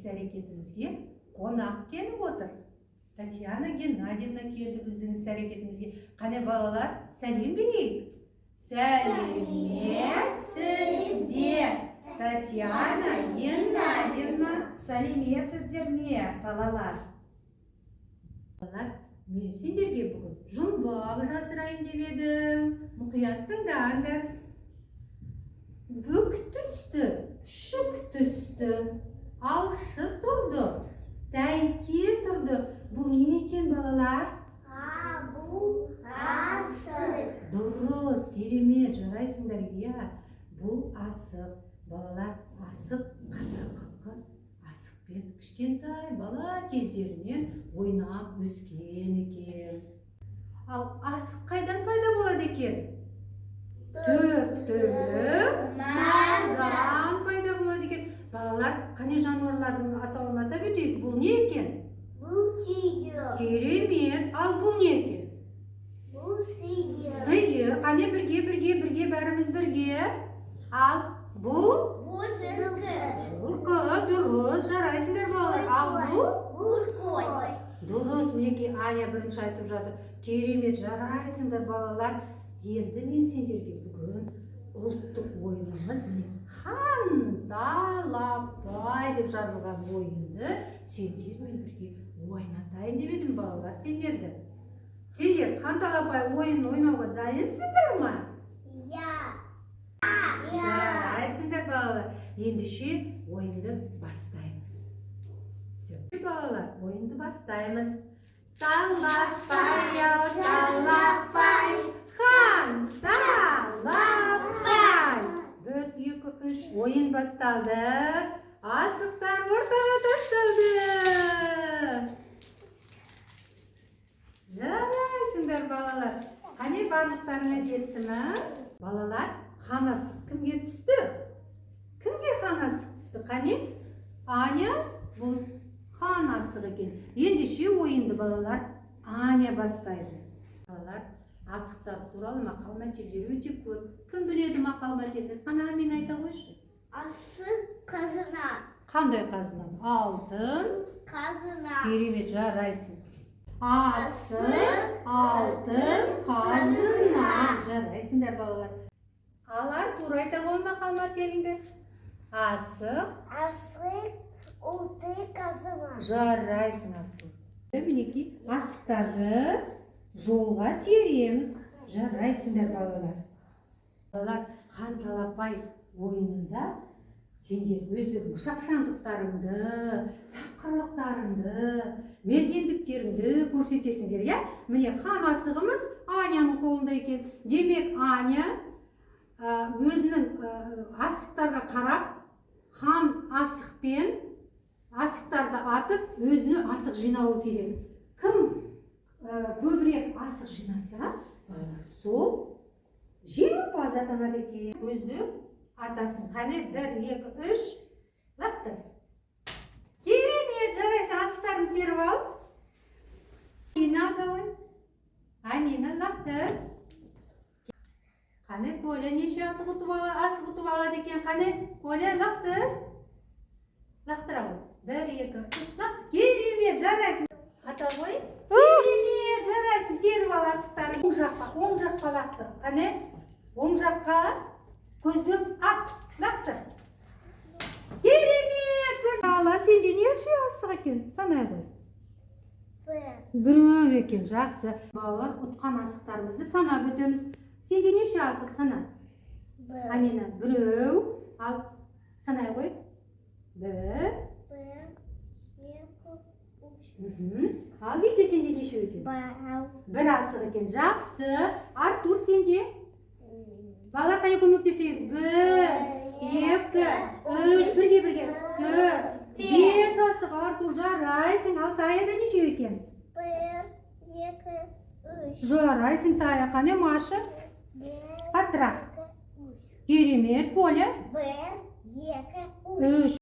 Іс-әрекетімізге қонақ келіп отыр. Татьяна Геннадьевна келді біздің іс-әрекетімізге. Қане, балалар, сәлем берейік. Сәлеметсіз бе, Татьяна Геннадьевна! Сәлеметсіздер ме, балалар? Балалар, мен сендерге бүгін жұмбақ жасырайын деп едім. Мұқият тыңдаңдар. Бүк түсті, шүк түсті, алшы тұрды, тәйке тұрды. Бұл не екен, балалар? Бұл асық. Дұрыс, керемет, жарайсыңдар, иә. Бұл асық. Балалар, асық, қазақ халқы асықпен кішкентай бала кездерінен ойнап өскен екен. Ал асық қайдан пайда болады екен? Төрт түлік малдан пайда болады екен. Балалар, қане, жануарлардың атауын атап өтейік. Бұл не екен? Бұл түйе. Керемет. Ал бұл не екен? Бұл сиыр. Сиыр. Қане, бірге, бірге, бірге, бәріміз бірге. Ал бұл? Бұл жылқы. Жылқы, дұрыс, жарайсыңдар, балалар. Ал бұл? Бұл қой. Дұрыс, мінекей, Аня бірінші айтып жатыр. Керемет, жарайсыңдар, балалар. Енді мен сендерге бүгін ұлттық ойынымыз, міне, «Хан Талапай» деп жазылған ойынды сендермен бірге ойнатайын деп едім, балалар, сендерді. Сендер «Хан Талапай» ойынын ойнауға дайынсыңдар ма? Иә. Иә. Жарайсыңдар, балалар. Ендеше ойынды бастаймыз. Все, балалар, ойынды бастаймыз. Талапай ау, талапай, хан Талапай. Бір, екі, үш, ойын басталды. Асықтар ортаға тасталды. Жарайсыңдар, балалар. Қане, барлықтарыңа жетті ме? Балалар, хан асық кімге түсті? Кімге хан асық түсті? Қане, Аня. Бұл хан асық екен. Ендеше ойынды, балалар, Аня бастайды. Балалар, асықтар туралы мақал мәтелдер өте көп. Кім біледі мақал мәтелді? Қане, Амин, айта қойшы. Асық қазына. Қандай қазына? Алтын. Қазына. Керемет, жарайсың. Асық алтын қазына. Жарайсыңдар, балалар. Ал Артур, айта ғой мақал мәтеліңді. Асық. Асық алтын қазына. Жарайсың, Артур. Мінекей, асықтарды жолға тереміз. Жарайсыңдар, балалар. Балалар, «Хан Талапай» ойынында сендер өздерің шапшаңдықтарыңды, тапқырлықтарыңды, мергендіктеріңді көрсетесіңдер, иә. Міне, хан асығымыз Аняның қолында екен. Демек, Аня өзінің асықтарға қарап, хан асықпен асықтарды атып, өзіне асық жинауы керек. Кім көбірек асық жинаса, балалар, сол жеңімпаз атанады екен. Көздеп атасың. Қане, бір, екі, үш, лақтыр! Керемет, жарайсың. Асықтарыңды теріп ал. Амина, давай, Амина, лақтыр. Қане, Коля неше атық ұтып асық ұтып алады екен? Қане, Коля, лақтыр, лақтыра ғой. Бір, екі, үш, лақтыр! Керемет, жарайсың. Ата ғой. Керемет, жарайсың. Теріп ал асықтарын. Оң жаққа, оң жаққа лақтыр. Қане, оң жаққа көздеп ат, лақтыр! Керемет. Алан, сенде неше асық екен? Санай ғой. Бір. Біреу екен, жақсы. Балалар, ұтқан асықтарымызды санап өтеміз. Сенде неше асық? Сана. Бір. Амина, біреу. Ал санай ғой. Бір. Бір, екі, үш. Ал Витя, сенде нешеу екен? Бір. Бір асық екен, жақсы. Артур, сенде? Балалар, қане, көмектесейік. Бір, екі, үш, бірге, бірге, төрт, бес асық. Артур, жарайсың. Ал Таяда нешеу екен? Бір, екі, үш. Жарайсың, Тая. Қане, Маша? Бір, Қаттырақ. екі, үш. Керемет. Коля? Бір, екі, үш. Үш.